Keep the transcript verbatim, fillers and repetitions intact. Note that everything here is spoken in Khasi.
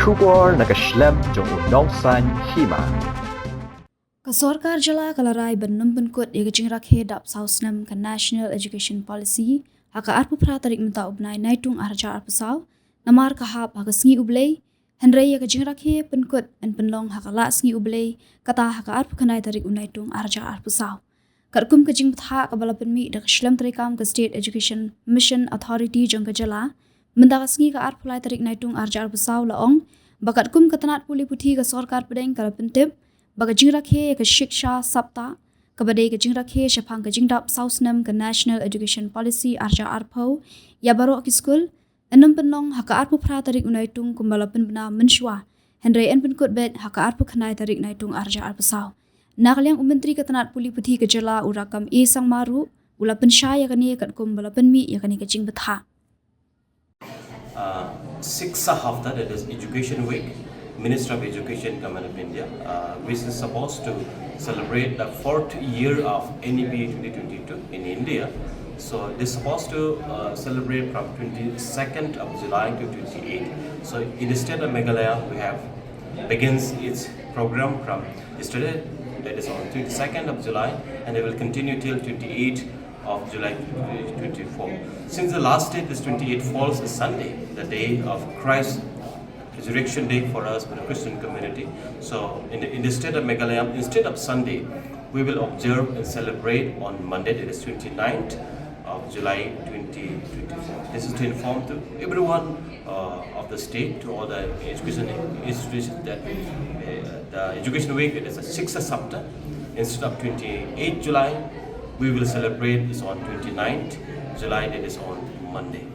Khubor na ka shlem jong u nongsaiñ hima. Ka sorkar jylla ka la rai ban nym pynkut ïa ka jingrakhe dap saw snem ka National Education Policy ha ka arphew phra tarik mynta u bnai Naitung arhajar arphew saw, namar ka hap ha ka sngi U Blei, hynrei ïa ka jingrakhe pynkut yn pynlong ha ka lad sngi U Blei, kata ha ka arphew khyndai tarik u Naitung arhajar arphew saw. Katkum ka jingbthah kaba la pynmih da ka shlem treikam ka State Education Mission Authority jong ka jylla, mynta ka sngi ka arphew lai tarik Naitung arhajar arphew saw la ong ba katkum ka tnat pule puthi ka sorkar pdeng ka la pyntip ba ka jingrakhe ïa ka Shiksha Saptah, kaba dei ka jingrakhe shaphang ka jingdap saw snem ka National Education Policy arhajar arphew ïa baroh ki skul, yn nym pynlong ha ka arphew phra tarik u Naitung kumba la pynbna mynshuwa, hynrei yn pynkut beit ha ka arphew khyndai tarik Naitung arhajar arphew saw. Na ka liang u Myntri ka tnat pule puthi ka jylla u Rakkam A Sangma ruh u la pynshai ïa kane katkum ba la pynmih ïa kane ka jingbthah. Uh, Shiksha Hafta, that is Education Week, Minister of Education, Government of India, uh, which is supposed to celebrate the fourth year of N E P twenty twenty-two in India. So this is supposed to uh, celebrate from twenty-second of July to twenty-eighth. So in the state of Meghalaya, we have begins its program from yesterday, that is on twenty-second of July, and it will continue till twenty-eighth of July twenty twenty-four. Since the last day, this twenty-eighth, falls a Sunday, the day of Christ Resurrection Day for us, for the Christian community. So in the, in the state of Meghalaya, instead of Sunday, we will observe and celebrate on Monday, that is twenty-ninth of July twenty twenty-four. This is to inform to everyone uh, of the state, to all the education institutions, that uh, the Education Week, it is a Shiksha Saptah. Instead of twenty-eighth July, we will celebrate this on twenty-ninth July, that is on Monday.